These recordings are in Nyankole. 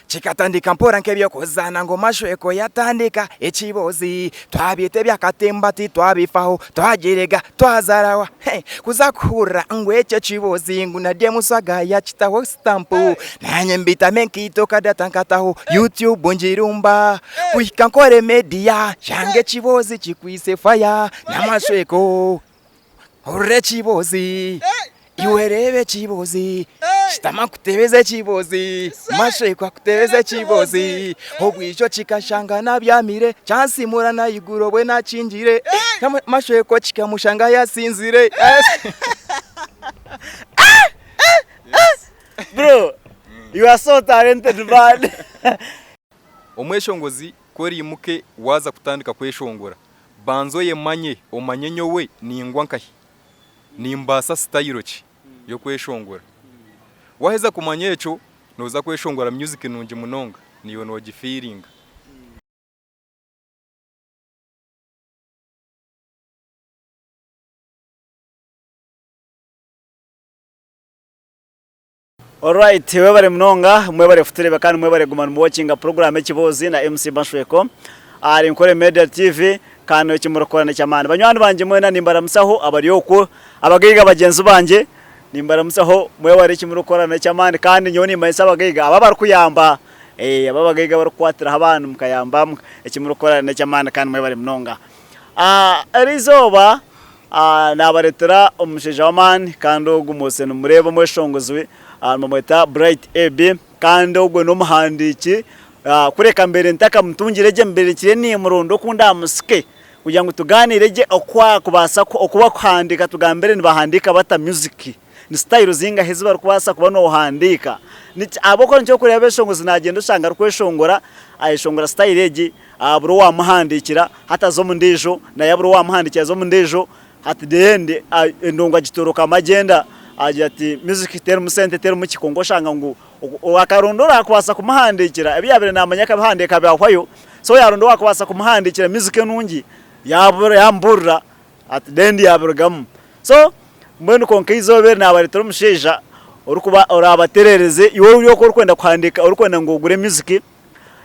Kikatandika mpora nk'eby'okuzaana ngu mashweko yatandika ekiboozi. Twabyeta eby'akatemba titwabifaho, twagirega twazarawa. Hey, kuza kuhurira ngu ekyo kiboozi ngu na Demu Swaga yakitaho sitampu. Nanye mbitame enkaito kadata nkataho YouTube ngirumba. Kuhika nkore media, nshanga ekiboozi kikwitse fire n'amashweko. Hurira ekiboozi, iwe reeba ekiboozi, shutama nkutebeze ekiboozi, mashekwa akutebeze ekiboozi, obwijo kikashanga nabyamire, kyansimura n'ahaiguru obwe nakingire, mashekwa kikamushanga yasinzire. Bro, you are so talented man. Omweshongozi ku oriimuke waaza kutandika kweshongora, Banza oyemanye, omanye nyowe ningwa nkahi? Nimbaasa sitayiro ki y'okweshongora? Waaheza kumanya ekyo, nooza kweshongora music nungi munonga, naiwe noogifiiringa. Alright webare munonga mwebare kutureba kandi mwebare kuguma nimuwatchinga program Ekiboozi na MC Bashweko ahari Nkore Media TV kandi eki murikukora nekyamaani. Banywani bangye mwena nimbaramusaho abari okwo abagaiga bagyenzi bangye nimbaramusaho mwebare eki murikukora nekyamaani kandi nyowe nimbanyisa abagaiga abo abarikuyamba abo abagaiga abarikukwatiraho abandi mukayamba eki murikukora nekyamaani kandi mwebare munonga. Eriizooba Naabareetera omushaija w'amaani kandi ogwo mwose nimureeba omweshongozi we nibamweta Bright AB kandi ogwo n'omuhandiiki kureka mbaire ntakamutungire gye mbaire nkiriyo nimuronda oku ndaamusike kugira ngu tugaaniire gye oku akubaasa oku bakuhandiika tugambire nibahandiika bata music. Ni sitayiro zingahi ezi barikubaasa kuba noohandiika? Ahabw'okuba nikyo orikureeba abeshongozi naagyenda oshanga arikweshongora, ayeshongora sitayiro egi, abura owaamuhandiikira, hati aza omu ndiijo, nayo abura owaamuhandiikira aza omu ndiijo, hati the end endongo agitorokamu agyenda, agira ati music terimu sente terimu ki, kwonka oshanga ngu akaronda oraakubaasa kumuhandiikira, ebi yaabaire naamanya akabihandiika byahwayo, so yaaronda owaakubaasa kumuhandiikira music enungi, yaamuburira. At the end yabirugamu. So mbwenu kwonka eizooba eri nabaretera omushaija orikuba orabaterereze iwe ori okwo orikwenda kuhandiika orikwenda ngu ogure music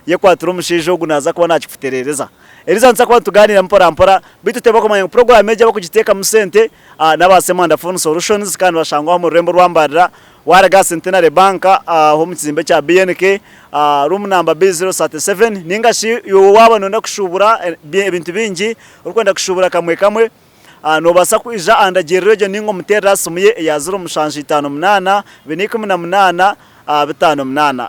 yekwatire omushaija ogu naza kuba nakikuterereza. Eriizooba nituza kuba nituganiira mpora mpora beitu oteebwa kumanya ngu program egi abakugiteekamu sente naba Semanda Phone Solutions kandi nibashangwa omu rurembo rwa Mbarara waruga aha Centenary Bank aho omu kizimbe kya BNK room number B037 ninga shi iwe waaba noyenda kushuubura ebintu bingi Orikwenda kushuubura kamwe kamwe, noobaasa kwija aha ndagiriro egyo nainga omuteerere aha simu ye eya 0758 418 58.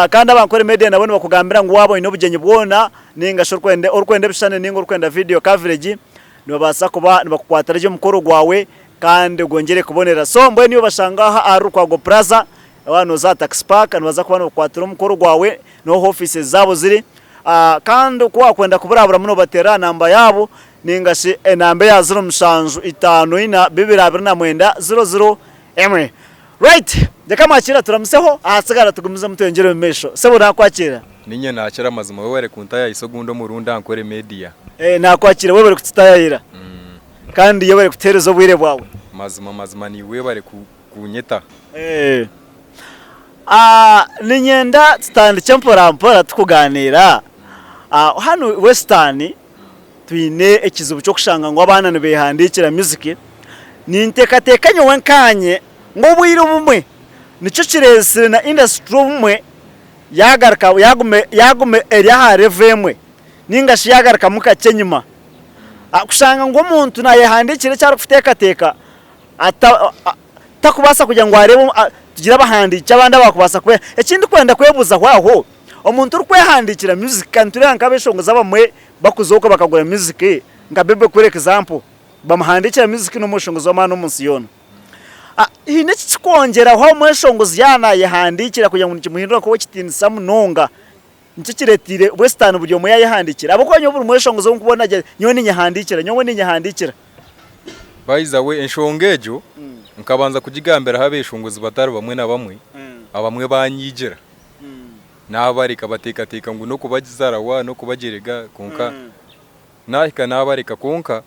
Kandi aba Ankole Media nabo nibakugambira ngu waaba oine obugyenyi bwona nainga shi orikwenda orikwenda ebishushani nainga orikwenda vidiyo coverage, nibabaasa kuba nibakukwatira gye omukoro gwawe kandi gwongyere kubonera. So mbwenu iwe bashanga aha ahari Rukwago Plaza, waaba nooza aha Taxi Park nibaza kuba nibakukwatira omukoro gwawe, niho ofiisi zaabo ziri. Kandi ku waakwenda kuburaburamu noobateerera aha namba yaabo nainga shi enamba eya 0754 229 001. Right, reka mwakiira turamuseho ahasigara tugumizemu tweyongyere omu maisho. Sebo naakwakiira. Niinye naakira amazima webare kuntayayisa ogundi omurundi aha Nkore Media. Naakwakiira webare kututayayira kandi yebare kutuheereza obwire bwawe. Mazima mazima naiwe webare kunyeta. Niinyenda tutandikye mpora mpora turikugaaniira. Hanu Western twine ekizibu ky'okushanga ngu abaana nibeehandiikira music. Ninteekateeka nyowe nkaanye ngu obwire obumwe nikyo kireetsire na industry obumwe yaagaruka yaaguma eri aha level emwe nainga shi yaagarukamu kakye enyima. Kushanga ngu omuntu naayehandiikira eki arikuteekateeka Takubaasa kugira ngu areebe tugire abahandiiki abandi abakubaasa kwe. Eki ndikwenda kwebuuzaho aho, omuntu orikwehandiikira music ka nitureeba nk'abeshongozi abamwe bakuza okwo bakagura music nka Bebe Cool example, bamuhandiikira music n'omweshongozi w'amaani omu nsi yoona. Haine eki kikwongyeraho omweshongozi yaaba naayehandiikira kugira ngu nikimuhindura nk'ow'ekitiinisa munonga? Nikyo kireeteire Western buri omwe yaayehandiikira ahabw'okuba nyowe buri mweshongozi ou ndikubona agira ati nyowe ninyehandiikira, nyowe ninyehandiikira. By the way, enshonga egyo nkabanza kugigambiraho abeshongozi batari bamwe na bamwe, abamwe banyigira nabareka bateekateeka ngu n'okubazarawa n'okubagyerega kwonka nahika nabareka kwonka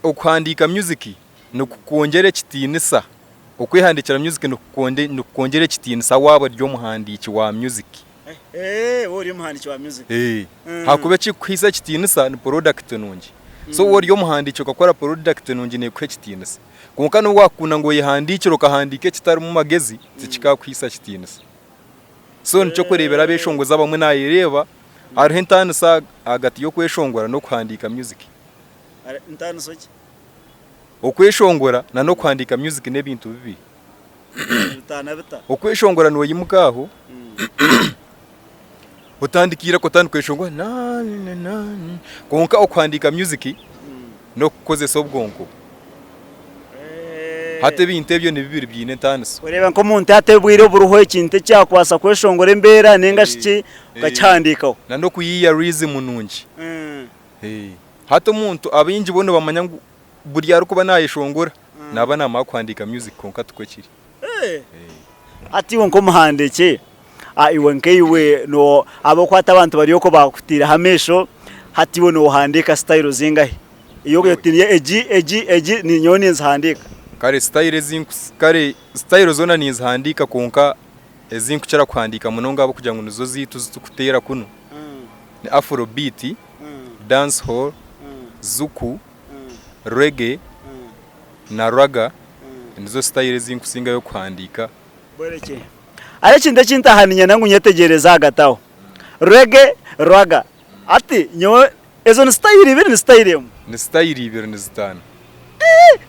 okuhandiika music nikukwongyera ekitiinisa. Okwehandiikira music nikukwongyera ekitiinisa waaba ori omuhandiiki wa music. Eeh waaba ori omuhandiiki wa music. Eeh ahakuba ekirikukuhaisa ekitiinisa ni product nungi. So waaba ori omuhandiiki okakora product nungi neekuha ekitiinisa. Kwonka n'obu waakukunda ngu oyehandiikire okahandiika ekitarimu magezi tikikaakuhaisa kitiinisa. So nikyo orikureebera abeshongozi abamwe naayereeba hariho entaaniso ahagati y'okweshongora n'okuhandiika music. Ntaaniso ki? Okweshongora na n'okuhandiika music n'ebintu bibiri. Nibitaana bita? Okweshongora noyimuka aho otandika eiraka otandika kweshongora na na na kwonka okuhandiika music n'okukozesa obwonko. Hati ebintu ebyo ni bibiri biine entaaniso. Oreeba nk'omuntu hati obwire oburiho ekintu ekyakubaasa kweshongora embeera ninga shi ki okakihandiikaho. Na n'okuyiiya rhythm nungi. Hati omuntu abaingi bo nibamanya ngu buri arikuba nayeshongora naba namara kuhandiika music kwonka tikwo kiri. Hati iwe nk'omuhandiiki, iwe nkaiwe ahabw'okuba hati abantu bari okwo bakutaireho amaisho, hati iwe nohandiika sitayiro zingahi? Ei orikugira oti egi, egi, egi ninyowe ninzihandiika. Kare sitayiro ezi kare sitayiro zoona ninzihandiika kwonka ezi nkukira kuhandiika munonga ahabw'okugira ngu nizo zaitu ezi turikuteera kunu ni afro beat, dance hall, zuku, reggae na ragga nizo sitayiro ezi nkusingayo kuhandiika. Bworekye. Hariho ekintu eki ntaaha niinyenda ngu nyetegyereze ahagati aho. Reggae, ragga. Hati nyowe ezo ni sitayiro ibiri ni sitayiro emwe? Ni sitayiro ibiri nizitaana.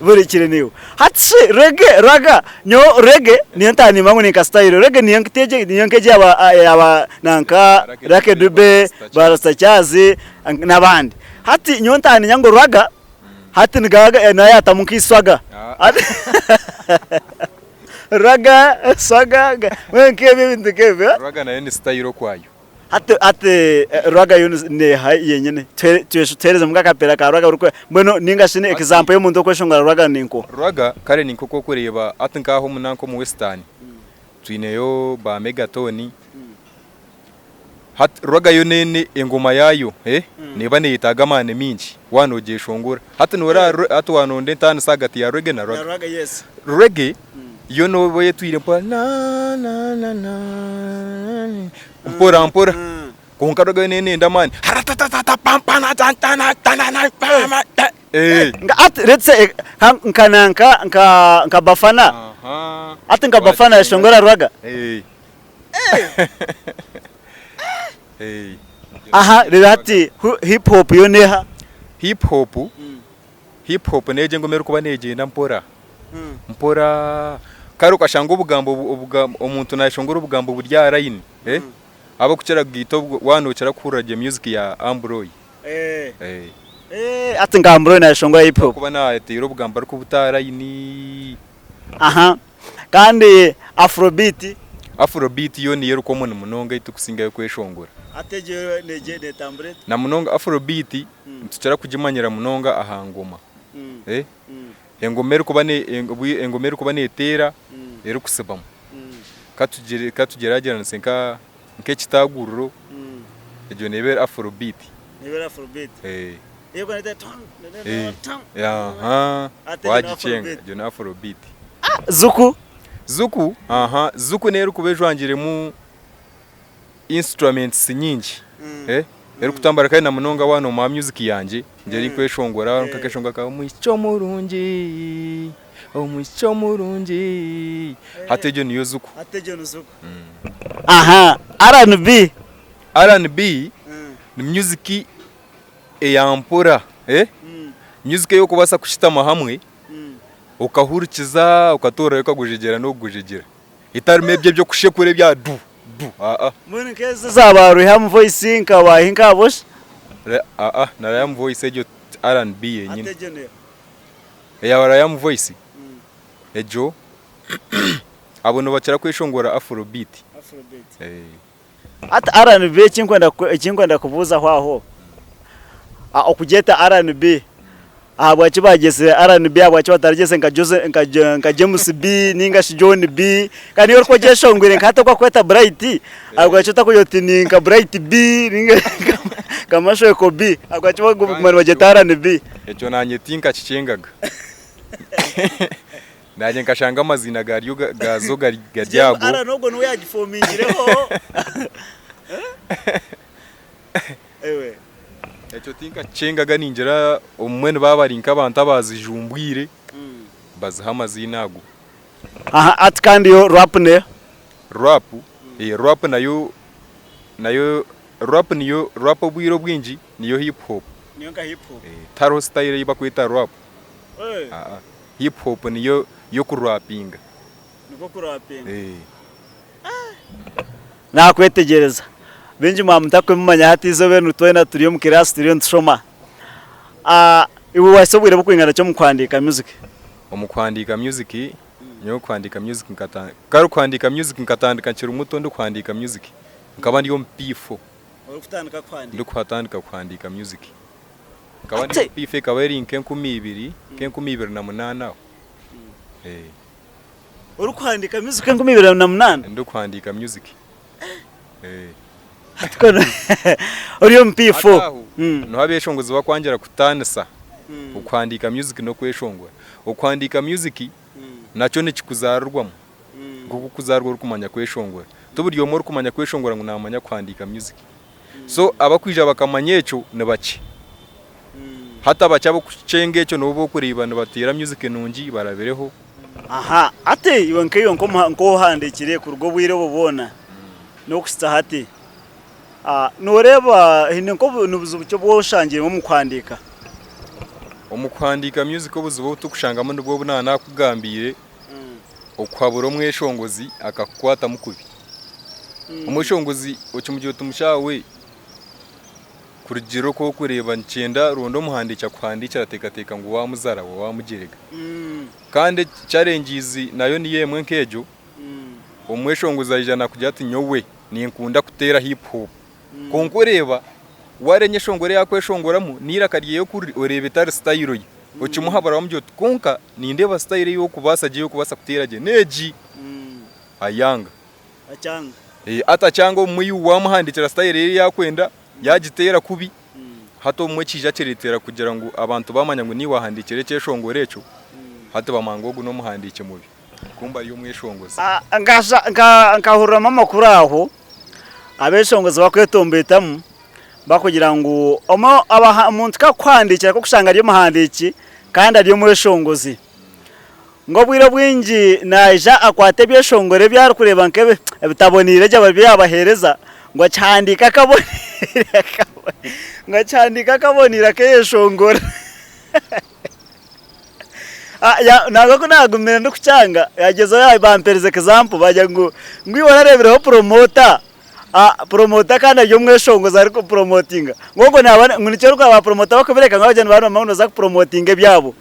Bworekire naiwe. Hati shi reggae, ragga, nyowe reggae niyo ntaaha nimanya ngu ni nka sitayiro. Reggae niyo niyo nk'egi eya nanka Lucky Dube, ba Rasta Charles n'abandi. Hati nyowe ntaaha niinya ngu ragga hati nigaaba naayatamu nk'eiswaga. Ragga, swaga, mbwenu nk'ebyo ebintu nk'ebyo. Ragga nayo ni sitayiro okwayo. Hati hati ragga yo neeha yenyine? Tuheerezemu nk'akapiira ka ragga mbwenu ninga shi example y'omuntu orikweshongora ragga ni nkoha? Ragga kare ni nk'oku orikureeba hati nk'aha omu nanka omu western twineyo ba Megatone, Hati rwaga yo nene engoma yayo eh neba neyetaga amani mingi waba nogyeshongora. Hati noreba hati wanonda entaaniso ahagati ya reggae na ragga. Reggae yo noba oyetwire mpora na na na na mpora mpora kwonka ragga yo neyenda amani haratatata pampana tantana tanana pama ta eh. Hati let's say nka nanka nka Bafana hati nka Bafana yashongora ragga. Eh. Aha reero hati hip hop yo neeha? Hip hop, hip hop n'egyo engoma erikuba neegyenda mpora mpora kare okashanga obugambo omuntu naayeshongora obugambo buri aha layini ahabw'okukira kugaita waaba nookira kuhurira gye music ya Ambroy. Hati nka Ambroy naayeshongora hip hop? Ahabw'okuba naateera obugambo arikubuta aha layini. Aha kandi Afrobeat? Afrobeat yo niyo eri common munonga ei turikusingayo kweshongora. Hati egyo netambura eta? Na munonga Afrobeat nitukira kugimanyira munonga aha ngoma. Engoma erikuba engoma erikuba neteera erikutsibamu. Katugyeragyeranise nk'ekitaaguriro, egyo neeba eri Afrobeat. Neeba eri Afrobeat. Wagikyenga egyo ni Afrobeat. Zuku? Zuku, aha, zuku neyo erikuba ejwangiremu instruments nyingi, erikutambura kandi na munonga waaba nomuha music yangye, ngyeri nkweshongora nkakeshongora ka omwishiki omurungi, omwishiki omurungi, hati egyo niyo zuku. Aha, R&B? R&B ni music eya mpora, music ei orikubaasa kushutama hamwe okahurikiza okatoorerayo okagujegyera n'okugujegyera etarimu ebyo eby'okushekura ebya du du aa. Mbwenu nk'ezo eza ba Riham Voice nka ba Hinkabo shi? Aa na Riham Voice egyo ti R&B yenyine. Eya Riham Voice egyo abo nibakira kweshongora Afro beat. Hati R&B eki nkwenda kubuuzaho aho, okugyeta R&B ahabwaki baagyetsire R&B ahabwaki bataragyetsire nka James B ninga shi John B kandi iwe orikuba ogyeshongwire nka hati oku bakweta Bright ahabwaki otakugira oti ni nka Bright B ninga nka Mashweko B ahabwaki baguma nibagyeta R&B? Ekyo naanye tinkakikyengaga. Naanye nkashanga amaziina garyo gaazo gari gari ago. Alan ogwo niwe yagifomingireho. Ewe. Ekyo tinkakikyengaga ningira obumwe nibaba bari nk'abantu abazijumbwire baziha amaziina ago. Aha ati kandi yo rap neyo? Rap, rap nayo nayo rap niyo rap obwire obwingi niyo hip hop. Niyo nka hip hop. Tihariho style ei bakweta rap. Hip hop niyo y'okurapinga. Nikwo kurapinga. Nakwetegyereza. Baingi mwaba mutakwemumanya hati eizooba eri twena turi omu kiraasi turiyo nitushoma. Iwe wahitsya obwire burikwingana ki omu kuhandiika music? Omu kuhandiika music, nyowe kuhandiika music nkatandika, kare kuhandiika music nkatandika nkiri muto ndikuhandiika music. Nkaba ndi omu P4 Orikutandika kuhandiika? Ndikuhatandika kuhandiika music. Nkaba ndi omu P4 ekaba eri nk'enkumi ibiri, nk'enkumi ibiri na munaana aho. Orikuhandiika music 2008? Ndikuhandiika music. Ori omu P4. Hati aho niho abeshongozi bakwangira kutaanisa okuhandiika music n'okweshongora. Okuhandiika music nakyo nikikuzaarirwamu nk'oku orikuzaarwa orikumanya kweshongora. Ti buri omwe orikumanya kweshongora ngu naamanya kuhandiika music. So abakwija bakamanya ekyo ni bakye. Hati abakye ab'okukyenga ekyo nibo b'okureeba nibateera music nungi barabireho. Aha, hati iwe nkaiwe nk'ohandiikire kuruga obwire obwo bwona n'okuhitsya hati, nooreeba haine nk'obuzibu ki obu oshangiremu omu kuhandiika? Omu kuhandiika music obuzibu obu turikushangamu nibwo obu naaba naakugambiire, okuhabura omweshongozi akakukwatamu kubi. Omweshongozi okimugira oti mushaaha we kurugiirira oku orikureeba nikyenda ronda omuhandiiki akuhandiikire arateekateeka ngu waamuzara waaba waamugyerega. Kandi challenges nayo niyo emwe nk'egyo, omweshongozi aija nakugira ati nyowe ninkunda kuteera hip hop kwonka oreeba wareeba enyeshongoro ei akweshongoramu n'eiraka ryeye oku riri oreeba etari style ye, okimuhabura wamugira oti kwonka nindeeba style ei orikubaasa gye ei orikubaasa kuteera gye n'egi, ayanga. Atakyanga obumwe iwe wamuhandiikira style ye ei arikwenda yagiteera kubi. Hati obumwe kiija kireetera kugira ngu abantu baamanya ngu niiwe waahandiikire ekyeshongoro ekyo, hati bamanya ngu ogu n'omuhandiiki mubi kumbe ari omweshongozi. Nkahuriramu amakuru aho abeshongozi bakwetomboitamu bakugira ngu omuntu ku arikukuhandiikira akokushanga ari omuhandiiki kandi ari omweshongozi, ngu obwire obwingi naija akwate ebyeshongoro ebi arikureeba nk'ebitaboneire gye ebi yaabaheereza ngu akihandiike akaboneire ngu akihandiike akaboneire akeyeshongora. Nangwa ku naagumire ndikukyanga yaagyezaho bampereza example baagira ngu ngu iwe orareebireho promoter Puromota kandi ari omweshongozi arikupuromotinga. Ngu ogwo naaba ngu nikyo orikureeba ba puromota bakubireka ngu abagyeni baaba nibamanya ngu nooza kupuromotinga ebyabo.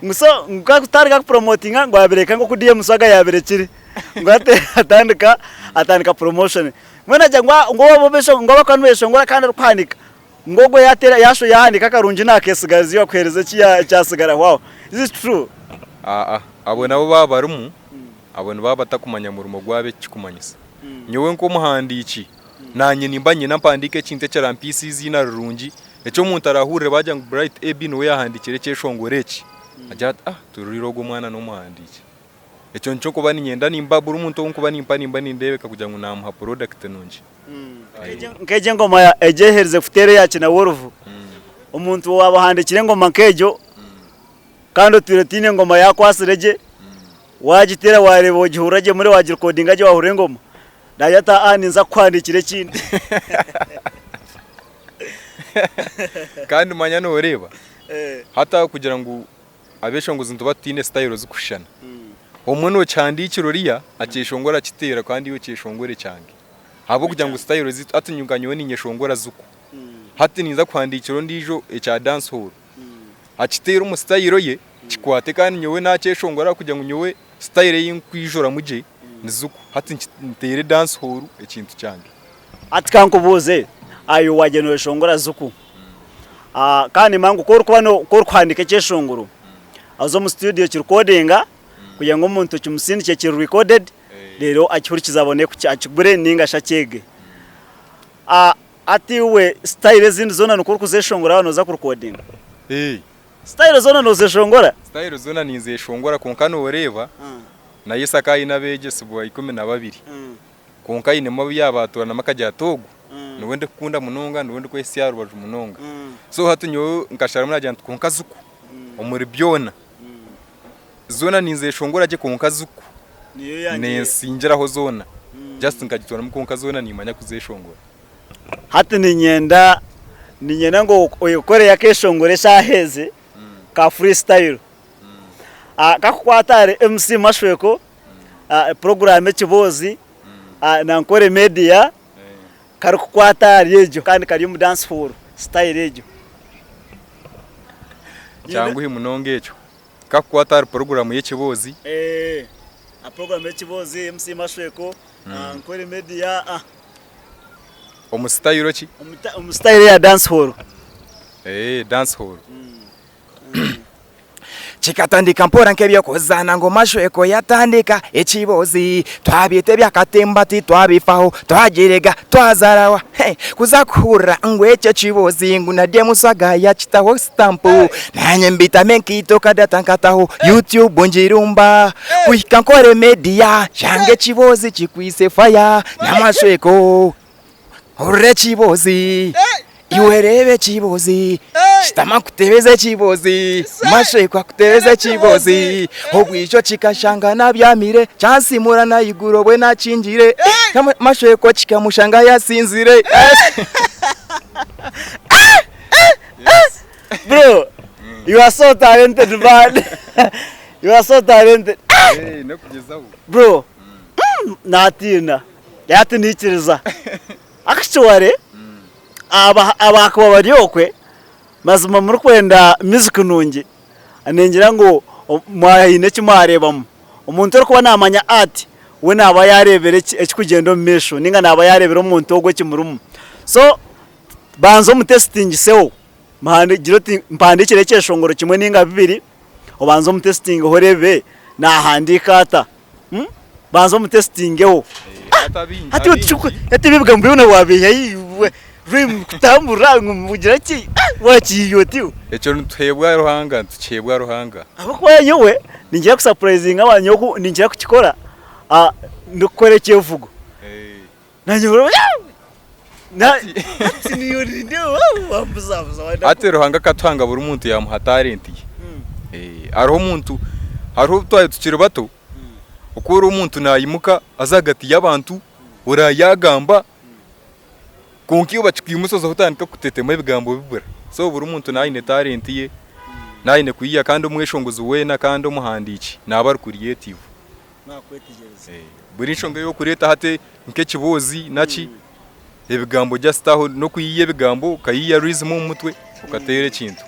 Ngu so ngu ku arikutandika kupuromotinga ngu abireka nk'oku DM Swaga yaabirekire. Ngu hati atandika atandika promotion. Mbwenu agira ngu ngu ngu abakuba nibeshongora kandi arikuhandiika, ngu ogwo yaateera yaahandiika akarungi naakesigariza iwe akuheereza eki ekyasigaraho aho. Is it true? Aa abo nabo baaba barimu, abo nibaba batakumanya murimo gwabo eki kikumanyisa. Nyowe nk'omuhandiiki, naanye nimba nyine mpandiike ekintu ekirampisa eiziina rirungi, eki omuntu araahurire baagira ngu Bright AB niwe yaahandiikire ekyeshongoro eki, agire ati ah tururiire ogu omwana n'omuhandiiki. Ekyo nikyo nkuba niinyenda nimba buri muntu ou nkuba nimpa nimba nindeebeka kugira ngu naamuha product nungi. Nk'egyo engoma egyo eherize kuteera eya Kina Wolf, omuntu waaba ohandiikire engoma nk'egyo kandi otwire otaine engoma yaakwatsire gye, Waagiteera waareeba ogihurira gye muri waagirikodinga gye waahurira engoma, naagira ati aa ninza kukuhandiikira ekindi. Kandi manya nooreeba, hati aho kugira ngu abeshongozi nituba tutaine sitayiro zirikushushana. Obumwe nookihandiikira oriya akyeshongora akiteera kandi iwe okyeshongore kyange. Ahabw'okugira ngu sitayiro zaitu, hati nka nyowe ninyeshongora zuku, hati ninza kuhandiikira ondiijo ekya dance hall, akiteere omu sitayiro ye kikwate kandi nyowe nakyeshongora ahakugira ngu nyowe sitayiro ei nkwijuramu gye ni zuku hati nteere dance hall ekintu kyange. Hati ka nkubuuze, iwe waagira nooyeshongora zuku, kandi nimanya ngu ku orikuba ku orikuhandiika ekyeshongoro, oza omu situdiyo okirikodinga kugira ngu omuntu okimusindikye kiri recorded, reero akihurikize abone akigure nainga shi akyege. Hati iwe sitayiro ezindi zoona nikwo orikuzeshongora waaba nooza kurikodinga? Eeh. Sitayiro zoona noozeshongora? Sitayiro zoona ninzeshongora kwonka nooreeba na Yesu akaba aine abeegyesibwa 12 kwonka ainemu abu yaabaatoranamu akagira ati ogu niwe ndikukunda munonga, niwe ndikwehitsya aha rubaju munonga. So hati nyowe nkasharamu naagira nti kwonka Zuku omuri byona, zoona ninzeshongora gye kwonka Zuku nensingiraho zoona. Just nkagitoranamu kwonka zoona niimanya kuzeshongora. Hati niinyenda niinyenda ngu oyekoreyo akeshongoro eshaaha ezi ka free style kakukwata ahari MC Mashweko, puroguraamu Ekiboozi na Nkore Media karikukwata ahari egyo kandi kari omu dance hall style egyo. Kyanguhi munonga ekyo. Kakukwata ahari puroguraamu y'Ekiboozi. Aha puroguraamu y'Ekiboozi, MC Mashweko, Nkore Media. Omu sitayiro ki? Omu sitayiro eya dance hall. Dance hall. Kikatandika mpora nk'eby'okuzaana ngu mashweko yatandika ekiboozi Twabyeta eby'akatemba titwabifaho twagirega twazarawa Hey, kuza kuhurira ngu ekyo kiboozi ngu na Demu Swaga yakitaho sitampu Nanye mbitame enkaito kadata nkataho YouTube ngirumba Kuhika nkore media shange ekiboozi kikwise fire N'amashweko Hurira ekiboozi Iwe reeba ekiboozi Shutama nkutebeze ekiboozi Mashwekwa akutebeze ekiboozi Obwijo kikashanga nabyamire Kyansimura n'ahaiguru obwe nakingire Mashwekwa kikamushanga yasinzire Bro, you are so talented man. You are so talented. N'okugyezaho. Bro, natiina. Yatiniikiriza. Actually, aba abakuba bari okwe, mazima murikwenda music nungi, ningira ngu haine eki mwareebamu. Omuntu orikuba naamanya art, we naaba yaareebire ekirikugyenda omu maisho nainga naaba yaareebire omuntu ogwo ekimurimu. So, banza omutesitingiseho, gira oti mpandiikire ekyeshongoro kimwe nainga bibiri, obanze omutesitingeho oreebe naahandiika ata. Banza omutesitingeho. Hati hati ebi ebigambo byona wabiiha hi rhyme kutambura ngu mugira ki wakiiha oti iwe? Ekyo nituheebwa Ruhanga, nitukiheebwa Ruhanga. Ahabw'okuba nyowe ninkira kusapurayizinga abantu nyowe oku ninkira kukikora ndikukora ekyevugo. Naanye hati niiwe nindeeba wambuzabuza wanda. Hati Ruhanga akatuhanga buri muntu yamuha talent ye. Hariho omuntu, hariho obu twaba tukiri bato, oku ori omuntu nayimuka aza ahagati y'abantu, orayagamba, kwonka iwe bakikwimusa oza otandika kutetema ebigambo bibura. So buri muntu naaba ayine talent ye, naaba ayine kuyiha kandi omweshongozi weena kandi omuhandiiki naaba ari creative. Buri nshonga ei orikureeta hati nk'ekiboozi naki, ebigambo just aho n'okwiha ebigambo okayiha rhythm omu mutwe okateera ekintu.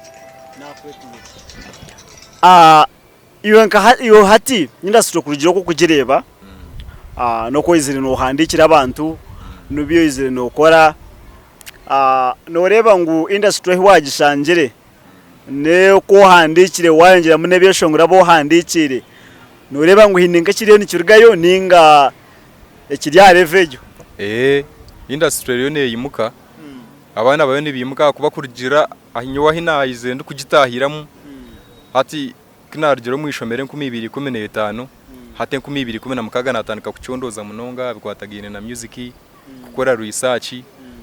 Iwe nka iwe hati industry okurugiirira oku orikugireeba n'oku oizire noohandiikira abantu n'ebi oizire nookora, nooreeba ngu industry ahu waagishangire n'oku ohandiikire waayongyeramu n'ebyeshongoro abu ohandiikiire, nooreeba ngu haine nk'ekiriyo nikirugayo nainga ekiri aha level egyo? Eeh industry eriyo neeyimuka, abaana bariyo nibaimuka ahakuba kurugiirira nyowe ahu naayizire ndikugitaahiramu hati ku naarugire omu ishomero 2015 hati 2016 naatandika kucondooza munonga aha bikwatagaine na music, kukora research,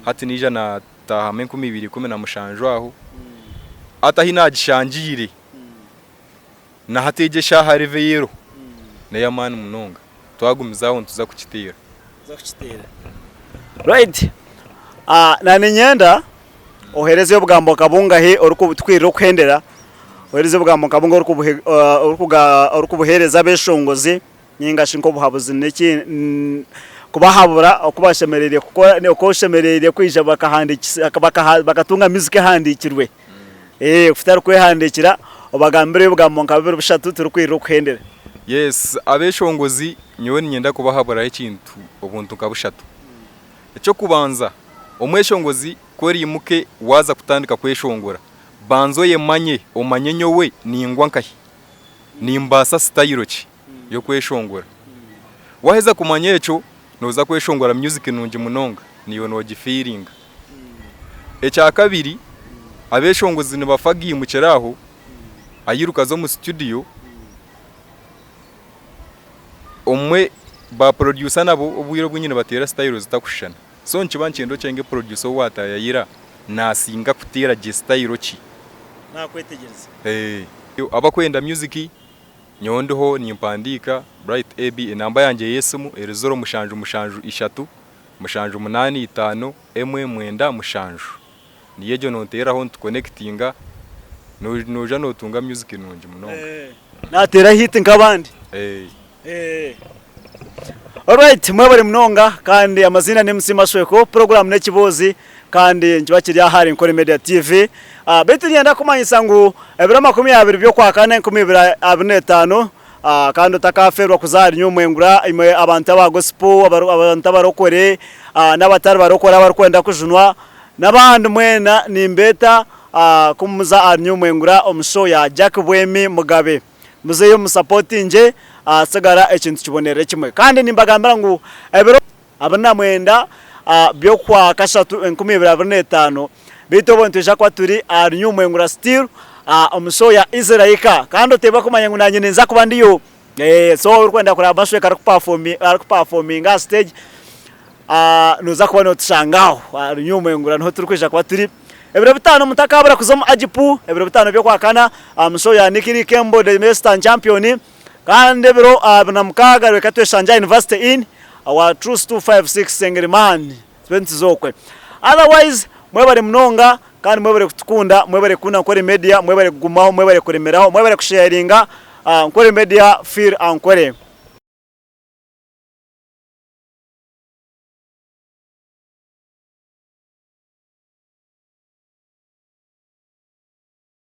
hati naija Taahamu 2017 aho hati ahi naagishangiire na hati egyo eshaaha level ei eriho n'ey'amaani munonga. Twagumiza aho nituza kukiteera. Right na niinyenda oheereze obugambo nka bungahi orikutukwirira okuhendera, oheereze obugambo nka bungahi orikubuheereza abeshongozi. Ninga shi nk'obuhabuzi n'eki kubahabura oku bashemereire kukora oku oshemereire kwija bakahandikisa bakatunga music ehandiikirwe. Kutari kwehandiikira obagambire ebigambo nka bibiri bishatu turikwirira okuhendera. Yes, abeshongozi nyowe niinyenda kubahaburaho ekintu obuntu nka bushatu. Eky'okubanza, omweshongozi ku oriimuke waaza kutandika kweshongora, banza oyemanye omanye nyowe ningwa nkahi. Nimbaasa sitayiro ki y'okweshongora? Waaheza kumanya ekyo, nooza kweshongora music nungi munonga naiwe noogifiiringa. Ekyakabiri, abeeshongozi nibafa gaimukire aho, Airuka aza omu studio, obumwe ba producer nabo obwire obwingi nibateera sitayiro zitakushushana. So nikiba nikyenda okyenge producer ou waatayayira naasinga kuteera gye sitayiro ki. Naakwetegyereza. Abakwenda music nyowe ndiho nimpandiika, Bright AB, enamba yangye y'esimu eri ziro mushanju mushanju ishatu mushanju munaana itaano emwe mwenda mushanju. Niyo egyo nonteeraho nitukonekitinga, noija notunga music nungi munonga. Nateera hit nk'abandi. Alright mwebare munonga kandi amaziina ni MC Mashweko, puroguraamu n'ekiboozi kandi nikiba kiri aha ahari Nkore Media TV. Beitu niinyenda kukumanyisa ngu ebiro 20 by'okwakana 2025 kandi otakaafeerwa kuza ahari Nyomwengura imwe abantu aba gospel, abantu abarokore n'abatari barokore abarikwenda kujunwa n'abandi mwena nimbeeta ku muza ahari Nyomwengura omu show ya Jack Bwemi Mugabe. Muzeyo musapotingye ahasigara ekintu kibonerere kimwe. Kandi nimbagambira ngu ebiro 29 by'okwakashatu 2025, beitu obwo nitwija kuba turi ahari New Mwengura Steel omu show ya Israika. Kandi oteebwa kumanya ngu nanye ninza kuba ndiyo. So waaba orikwenda kureeba Mashweka arikupafominga aha stage, Nooza kuba nootushanga aho ahari Nyomwengura niho turikwija kuba turi. Ebiro bitaano mutakaabura kuza omu Agipu, ebiro bitaano by'Okwakana aha mushow ya Nicky Lee Kembo the Western Champion. Kandi ebiro 26 reka tweshangye aha University Inn awa Truth 256 Sengeriman tube nituza okwe. Otherwise mwebare munonga kandi mwebare kutukunda, mwebare kukunda Nkore Media, mwebare kugumaho, mwebare kuremeraho, mwebare kusharinga Nkore Media feel Ankore.